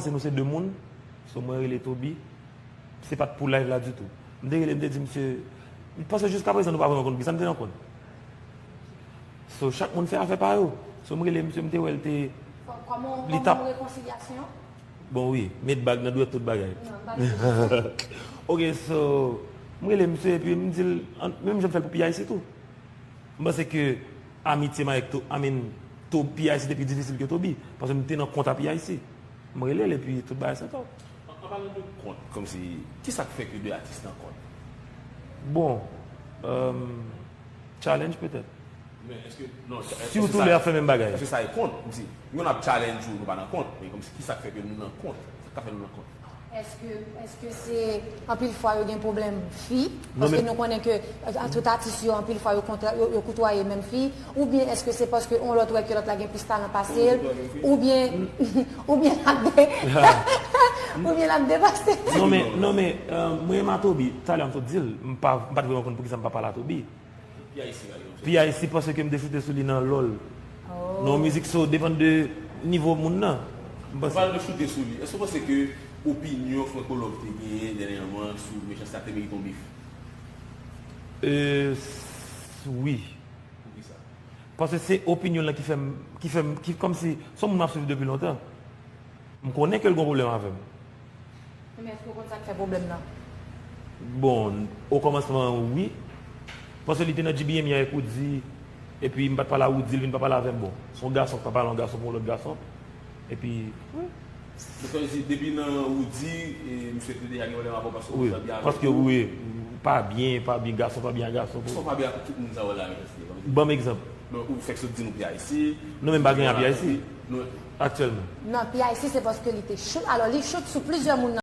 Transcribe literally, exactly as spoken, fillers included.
Se nou se de moun, so mwen rele Toby, se pa t pou live la ditou. M te rele, m te di misye, paske jiskaprezan nou pa vin rankontre, kisa m te rankontre. So, chak moun fè afè pa yo. So, m rele misye, m te wè l te. Kòman, li t ap kòman rekonsilyasyon? Bon, wi, met bag nan dwèt tout bagay. Non, m pa di sa. Ok, so, m rele misye, epi m di l, an- menm jan m fè l pou P I C tou. M panse ke amitye m avèk To, I mean, To, P I C te pi difisil ke Toby, paske m te nan kont a P I C. M rele l, epi tout bagay sèt. An, an palan de kont, kòmsi, kisa k fè ke de atis nan kont? Bon, euh, challenge petèt. Men èske, non, èske sa, sitou lè y ap fè menm bagay, èske sa e kont? Kòmsi, nou ap challenge ou, nou pa nan kont, men kòmsi, kisa k fè ke nou nan kont? Sa k fè nou nan kont? Èske, èske se anpil fwa yo gen pwoblèm fi? Non, paske men nou konnen ke, euh, tout atis yo, anpil fwa yo kontra, yo, yo koutwaye menm fi, oubyen èske se paske yon lòt wè ke lòt la gen plis talan pase l, oubyen, oubyen l ap de, oubyen l ap depase? Non, men, non, men, euh, mwen renmen a Toby, talè m sot di l, m pa, m pa t vrèman konn poukisa m pa pale a Toby. P I C, pa egzanp. P I C, paske m te choute sou li nan lòl. Oh. Nan mizik, so, depann de nivo moun nan. M panse. Ou pale de choute sou li. Èske w panse ke opinyon Franco Love te genyen dènyèman sou Mechanste a te merite yon bif? Euh, s- wi. Poukisa? Paske se opinyon l lan ki fè m, ki fè m, ki kòmsi, se yon moun m ap swiv depi lontan. M konnen ke l gen pwoblèm avè m. Men èske w konn sa k fè pwoblèm nan? Bon, o kòmansman, wi. Paske li te nan G B M avèk Roody, epi m pa t pale a Roody, li vin pa pale avè m. Bon, se yon gason k pa pale yon gason pou yon lòt gason. Epi, wi. Donk, sa vle di, depi nan Roody, e, misye te deja gen pwoblèm avè w paske w pa byen avè l. Wi, paske, wi, pa byen, pa byen, gason pa byen a gason. Sa w pa byen ak tout moun sa yo la, Mechanste? Ban m egzanp. Non, ou fèk sot di nou P I C. Non, men m pa gen a P I C. Non. Aktyèlman. Non, P I C se paske li te choute. Alò, li choute sou plizyè moun